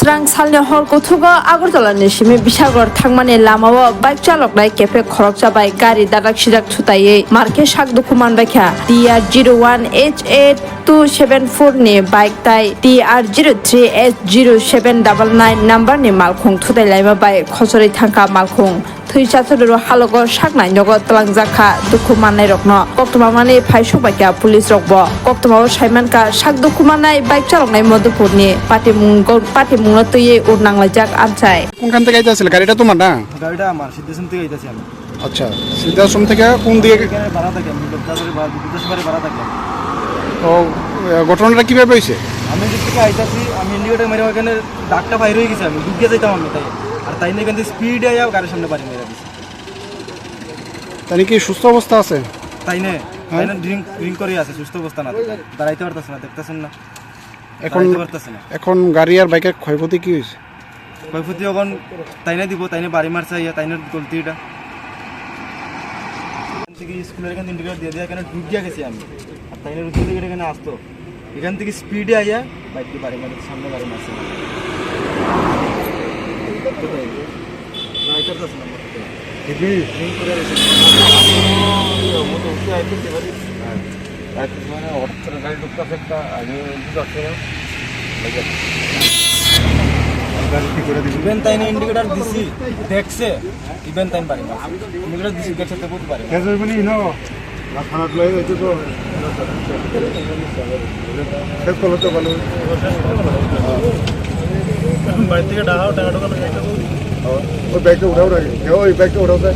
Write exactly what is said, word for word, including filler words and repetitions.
Rang salni hor kuthugo Agartala ni simi Bisagor thangmani lamao bike chaloknai kephe khoroksa bai gari dadak sidak thutaiwi markhe sak dukhu manbaikha. T R zero one H eight two seven four ni bike tai T R zero three H zero seven double nine number ni malkhung thutai laima bai khochorwi thangkha malkhung. Thwi chasodoro halogo sak nainogo twlangjak kha dukhu mannairokno. Koktwma mani phaisok bai kha police rokbo. Koktwmao saimankha sak dukhu mannai bike chaloknai Madhupurni patimung, patimungno twiwi ur nanglaijak amchai. কোনখান থেকে আইতেছিল? গাড়িটা তোমার না? গাড়িটা আমার, সিদ্ধাসন থেকে আইতাছি আমি। আচ্ছা, সিদ্ধাসন থেকে কোন দিকে? এখানে ভাড়া থাকি আমি, বিদ্যাসাগরে ভাড়া, বিদ্যাসাগরে ভাড়া থাকি আমি। ও, এ, ঘটনাটা কিভাবে হয়েছে? আমি এদিক থেকে আইতাছি, আমি ইন্ডিকেটর মেরে ওখানে দাগটা বাইর হয়ে গেছে, আমি ঢুকে যাইতাম আমি তাই। আর তাই না এখান থেকে স্পিডে আইয়া গাড়ির সামনে বাড়ি মেরে দিছে। তাই নাকি সুস্থ অবস্থা আছে? তাই না, হ্যাঁ? তাই না ড্রিঙ্ক, ড্রিঙ্ক করে আছে, সুস্থ অবস্থা না। দাঁড়াইতে পারতেছে না, দেখতেছেন না। এখন, দাঁড়াইতে পারতেছে না। এখন গাড়ি আর বাইকের ক্ষয়ক্ষতি কি হয়েছে? ক্ষয়ক্ষতি এখন তাই না দিব, তাই না বাড়ি মারছে, ইয়া তাই না গলতি এটা। এখান থেকে স্কুলের এখান থেকে দিয়ে দিয়ে এখানে ঢুকিয়া গেছি আমি। আর তাই না রুদ্র এখানে আসতো। এখান থেকে স্পিডে আইয়া বাইক দিয়ে বাড়ি মারে, সামনে বাড়ি মারছে। কোথায়? না, এটার কাছে না, আমার কোথায়? ঢিপি? রিং করে রয়েছে। আমি তো উঠে আইতে পারি। হ্যাঁ। এক মানে অটো গাড়ি ঢুকতেছে একটা, আমি বুঝতে পারছি না। গাড়ি কি করে দিবি? ইভেন তাই না ইন্ডিকেটর দিছি, দেখছে। Iben time bari mas. Migre disi gacha tebo bari. Keso bini ino. Na khana dulai itu to. Tes kolo to balo. Bari tike daha tanga to kalo. O bag to uthao na. O bag to uthao sa.